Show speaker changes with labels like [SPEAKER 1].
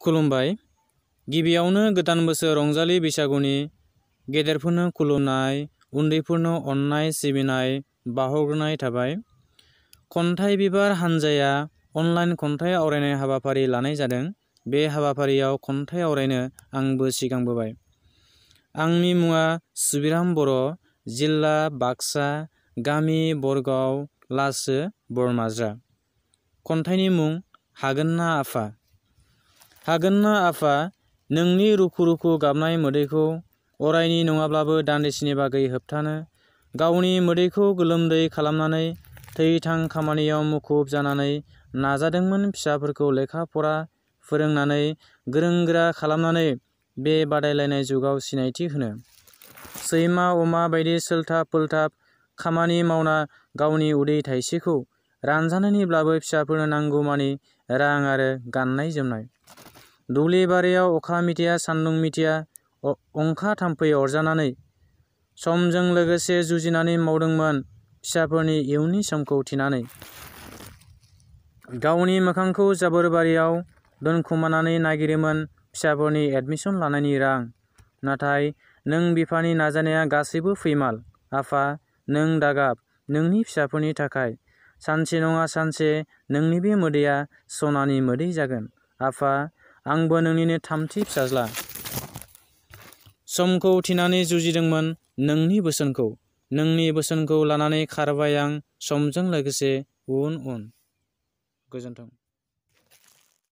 [SPEAKER 1] खुलुमबाय। गिबियावनो गोदान बोसोर रंजालि बैसागुनि गेदेरफोरनो खुलुमनाय, उन्दैफोरनो अननाय सिबिनाय बावहरग्रोनाय थाबाय। खन्थाइ बिबार हानजाया अनलाइन खन्थाइ आवरायनाय हाबाफारि लानाय जादों। बे हाबाफारियाव खन्थाइ आवरायनो आंबो सिगांबोबाय। आंनि मुङा सुबिराम बर', जिल्ला बाक्सा, गामि बरगाव, लासो बरमाज्रा। खन्थाइनि मुं हागोन ना आफा। हागोन ना आफा, नोंनि रुखु रुखु गाबनाय मोदैखौ अरायनि नङाब्लाबो दान्दिसेनि बागै होबथानो, गावनि मोदैखौ गोलोमदै खालामनानै थै-थां खामानियाव मुखुब जानानै नाजादोंमोन फिसाफोरखौ लेखा फरा फोरोंनानै गोरों-गोरा खालामनानै बे बादायलायनाय जुगाव सिनायथि होनो। सैमा अमा बायदि सोलथाब-फोलथाब खामानि मावना गावनि उदै थाइसेखौ रानजानायनिब्लाबो फिसाफोरनो नांगौमानि रां आरो गाननाय-जोमनाय। दुब्लि बारियाव अखा मिथिया सान्दुं मिथिया अंखा थाम्फै अरजानानै समजों लोगोसे जुजिनानै मावदोंमोन फिसाफोरनि इयुननि समखौ थिनानै। गावनि मोखांखौ जाबोरबारियाव दोनखुमानानै नागिरोमोन फिसाफोरनि एडमिसन लानायनि रां। नाथाय नों बिफानि नाजानाया गासैबो फैमाल। आफा, नों दागाब नोंनि फिसाफोरनि थाखाय। सानसे नङा सानसे नोंनि बे मोदैया सनानि मोदै जागोन। आफा, आंबो नोंनिनो थामथि फिसाज्ला। समखौ थिनानै जुजिदोंमोन नोंनि बोसोनखौ। नोंनि बोसोनखौ लानानै खारबाय आं समजों लोगोसे उन उन। गोजोन्थों।